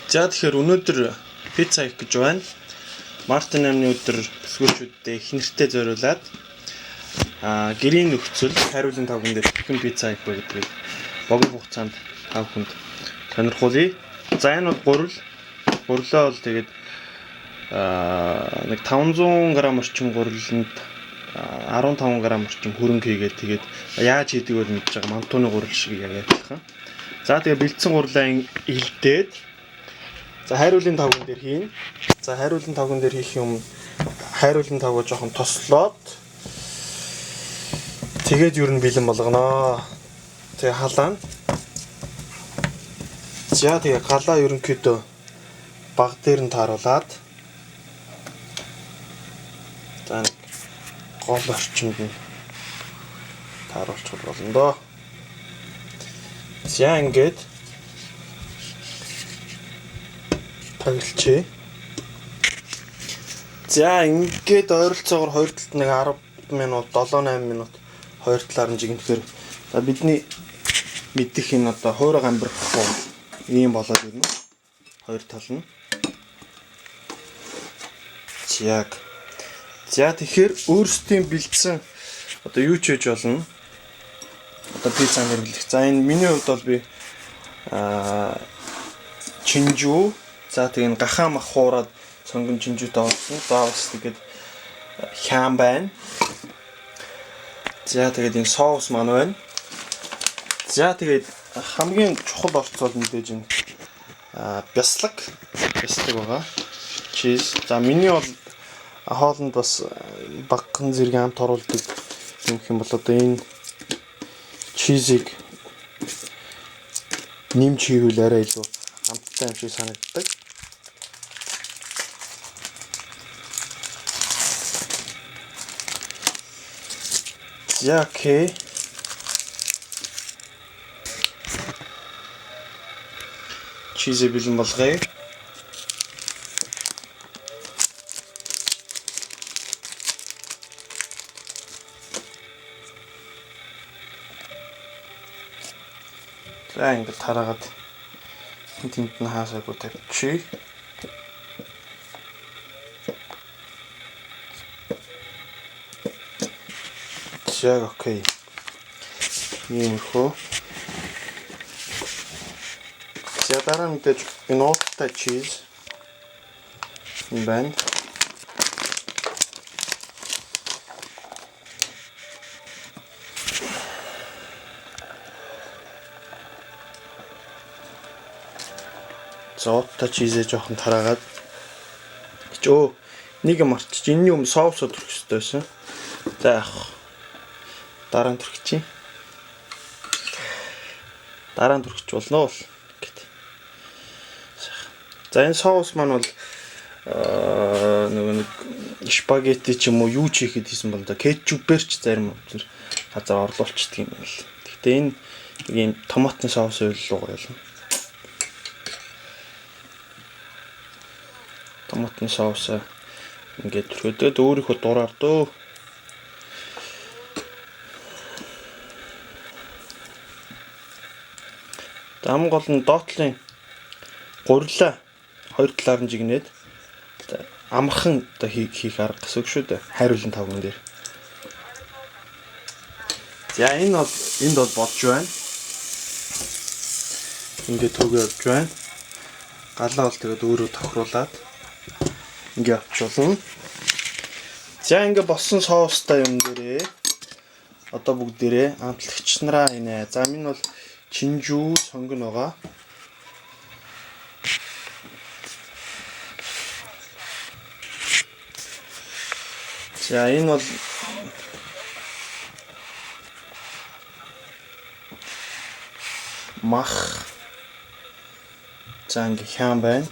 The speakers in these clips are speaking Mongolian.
За, тэгэхээр өнөөдөр пицца хийх гэж байна. Мартын 8-ны өдөр бүсгүүчүүддээ их нэртэй зориулаад гэрийн нөхцөл хайруулын тавган дээр хэрхэн пицца хийх вэ гэдгийг богино хугацаанд та бүхэнд сонирхуулъя. За, энэ бол гурил. Гурилаа бол тэгээд нэг 500 г орчим гуриланд 15 г орчим хөрөнгө хийгээд, тэгээд яаж хийдэг вэ мэдж байгаа, мантууны гурил шиг яг адилхан. За, тэгээ бэлдсэн гурлаа илдээд, за, хайруулын тавган дээр хийнэ. За, хайруулын тавган дээр хийх юм, хайруулын тавгаа жоохон тослоод тэгээд ер нь бэлэн болгоноо. Тэгээ халаана. За, тэгээ галаа ерөнхийдөө баг дээр нь тааруулаад, за, нэг гол орчинд нь тааруулчих болно доо. За, ингээд таглчээ. За, ингээд ойролцоогоор хоёр талд нэг 10 минут, 7 8 минут хоёр талаар нь жигнэхээр, за, бидний мэдэх энэ одоо хуурай гамбирахгүй ийм болоод ирнэ. Хоёр тал нь. Яг. За, тэгэхээр өөрсдийн бэлдсэн одоо юу ч хийж болно. Одоо пиццан хэрэглэх. За, энэ миний хувьд бол би чинжүү, за, тэгээ энэ гахаа мах хуураад сонгон чинжүүтэй олсон. За, бас тэгээд хяам байна. За, тэгээд энэ соус маань байна. За, тэгээд хамгийн чухал орцол мэдээж энэ бяслаг байгаа. Cheese. За, миний бол хоолнд бас багахан зэрэг амт оруулдаг юм гэх юм бол одоо энэ cheese ийг нэмж хийвэл арай илүү амттай юм шиг санагддаг. За, okay. Cheese бэлэн болгоё. За, ингээд тараагаад тэнд нь хаасаагүй тавьчих. За, okay. Иймэрхүү. За, дараа нь мэдээж энэ ууттай cheese юм байна. За, ууттай cheese ээ жоохон тараагаад ч нэг юм марчиж, энэний өмнө соусоо түрхэх хэрэгтэй байсан. За, яах. Дараа нь түрхчих. Дараа нь түрхэж болно л гэт. За, энэ соус маань бол нөгөө нэг спагетти ч юм уу юу ч хийхэд хийсэн бол да, кетчупээр ч зарим зүр газар орлуулчихдаг юм байна л. Гэхдээ энэ нэг юм томатны соус ойлоо гоё юм. Томатны соус ингээд түрхээд өөрийнхөө дураар дөө. Зам гол нь доотлын гурилаа хоёр талаар нь жигнээд амархан одоо хийх арга гэсэн үг шүү дээ. Хайруулын тавган дээр. За, энэ бол энд бол болж байна. Ингээд төгөө явж байна. Галаа бол тэгээд өөрөө тохируулаад ингээ авч болно. За, ингээ болсон соустай юм дээрээ одоо бүгдээрээ амтлагч нараа инэ. За, минь бол чинжүү сонгон байгаа. За, энэ бол мах. За, ингээ хяам байна.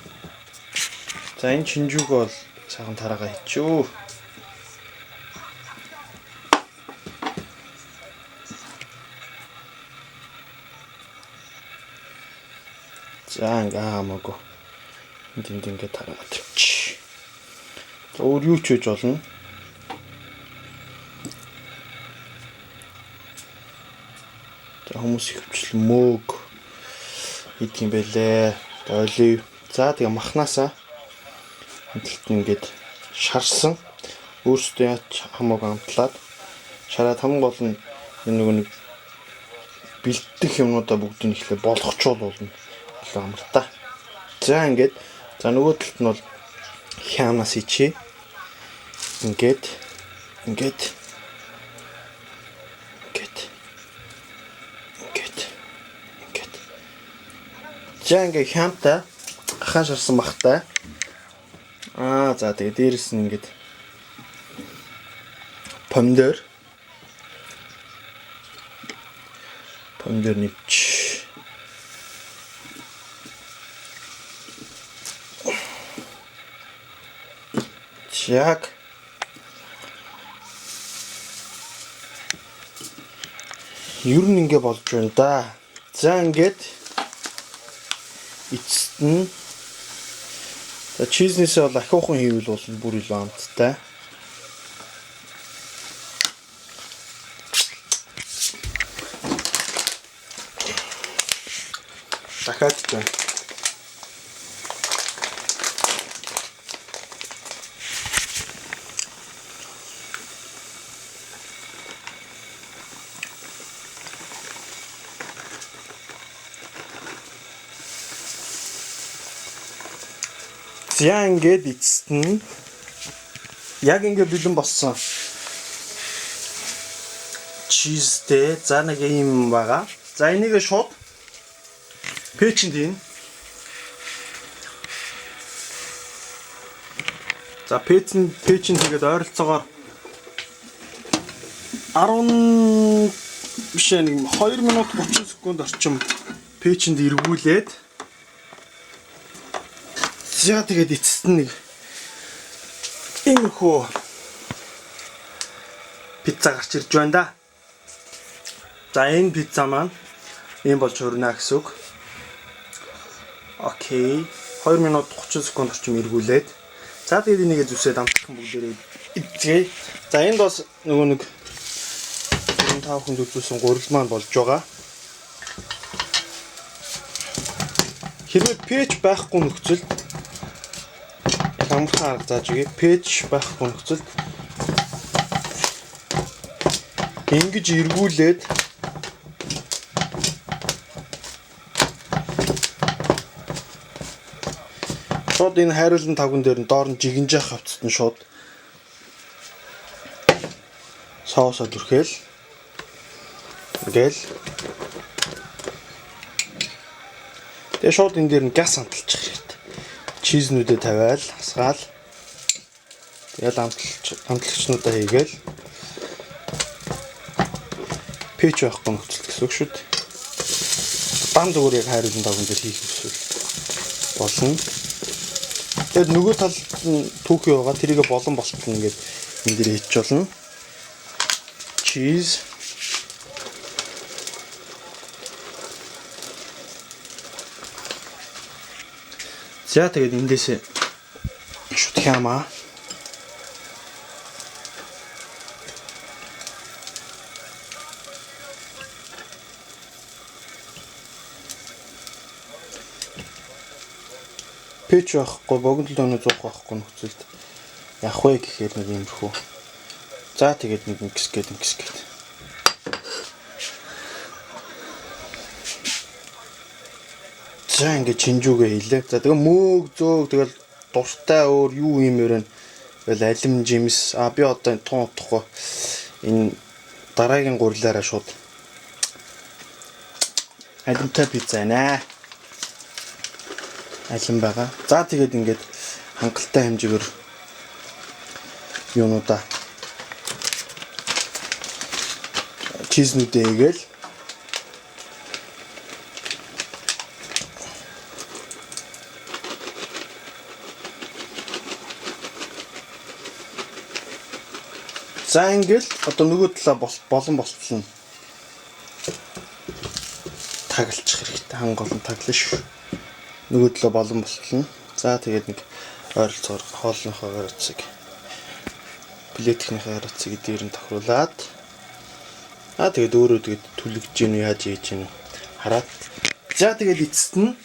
За, энэ чинжүүг бол сайхан тараага хийчихв. За, ингээ хамаагүй. Энд энд ингээ тараагаа тавьчих. За, өөр юу ч хийж болно. За, хүмүүс ихэвчлэн мөөг хийдэг юм байлээ. Олив. За тэгээ махнаасаа энэ талд нь ингээд шарсан өөрсдөө яаж хамаагүй амтлаад шараад хамгийн гол нь энэ нөгөө нэг бэлтгэх юмнуудаа бүгдийг эхлээ болгочвол болно. Илүү амар та. За ингээд за нөгөө талд нь бол хямнаас ичээ. Ингээд ингээд ингээд ингээд ингээд. За ингээд хямтай ахаан шарсан махтай. Аа за тэгээ дээрэс нь ингээд помидор нэвч. Яг ер нь ингэ болж байна да. За ингээд эцэст нь за чизнээсээ бол ахиухан хийвэл бол бүр илүү амттай. Дахиад байна. За ингээд эцэст нь яг ингээд бэлэн болсон чизтэй за нэг юм байгаа. За энийг шууд печэнд хийн. За печэнд тэгээд ойролцоогоор 10 биш ээ, нэг 2 минут 30 секунд орчим печэнд эргүүлээд за тэгээд эцэст нь нэг иймэрхүү пицца гарч ирж байна да. За энэ пицца маань ийм болж хурна гэсэн үг. Окей. 2 минут 30 секунд орчим эргүүлээд за тэгээд энийгээ зүсээд амтлахын бүгдээрээ идцгээе. За энд бас нөгөө нэг 5 хүн үзүүлсэн гурил маань болж байгаа. Хэрвээ пэйж байхгүй нөхцөлд яг амархан арга зааж өгье. Пэйж байхгүй нөхцөлд ингэж эргүүлээд шууд энэ хайруулан тавган дээр нь доор нь жигэнжих хавцад нь шууд соусоо түрхээл ингээл тэгээ шууд энэ дээр нь газ амталчих хэрэгтэй. Чизнүүдээ тавиал асгаал тэгэл амтлагчнуудаа хийгээл пэйж байхгүй нөхцөл гэсэн үг шүү дээ. Дан зүгээр яг хайруулан тавган дээр хийх хүсвэл болно. Тэгээд нөгөө талд нь түүхий байгаа. Тэрийг болон болтол ингээд энэ дээр хийчих болно. Cheese. За тэгээд эндээсээ шүтх юм аа. Пэйж байхгүй, богино тоног зуух байхгүй нөхцөлд явах вэ гэхээр нэг иймэрхүү. За тэгээд нэг ингэсгээд ингэсгээд. За ингээд чинжүүгээ хийлээ. За тэгээ мөөг зөөг тэгэл дуртай өөр юу юм өрөө тэгэл алим жимс. А би одоо тун утахгүй энэ дараагийн гурилаараа шууд алимтай пицца байна. Алим байгаа. За тэгээд ингээд хангалттай хэмжээгээр юунуудаа чизнүүдээ игээл за ингээл одоо нөгөө талаа болон болтол нь тагалчих хэрэгтэй. Хангол нь таглана шүү. Нөгөө талаа болон болтол нь. За тэгээд нэг ойролцоогоор хоолныхоо ойролцоог плеткийнхээ ойролцоог дээр нь тохируулаад аа тэгээд өөрөө тэгээд түлэгж гин үү яаж хийж гин үү хараад. За тэгээд эцэст нь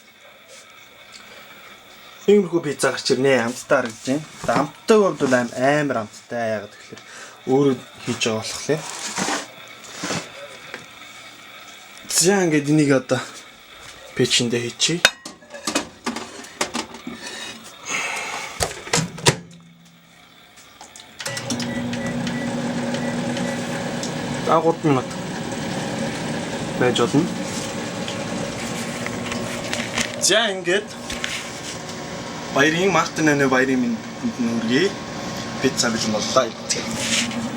Иймэрхүү пицца гарч ирнэ. Амттай харагдаж байна. За, амттай хувьд бол амар амттай. Яагаад гэхээр өөрөө хийж байгаа болохоор. За, ингээд энийг одоо печэндээ хийчихье. За, 3 минут байж болно. За, ингээд баярын Мартин 8 баярын мэнд хүргэе. Пицца бэлэн боллоо.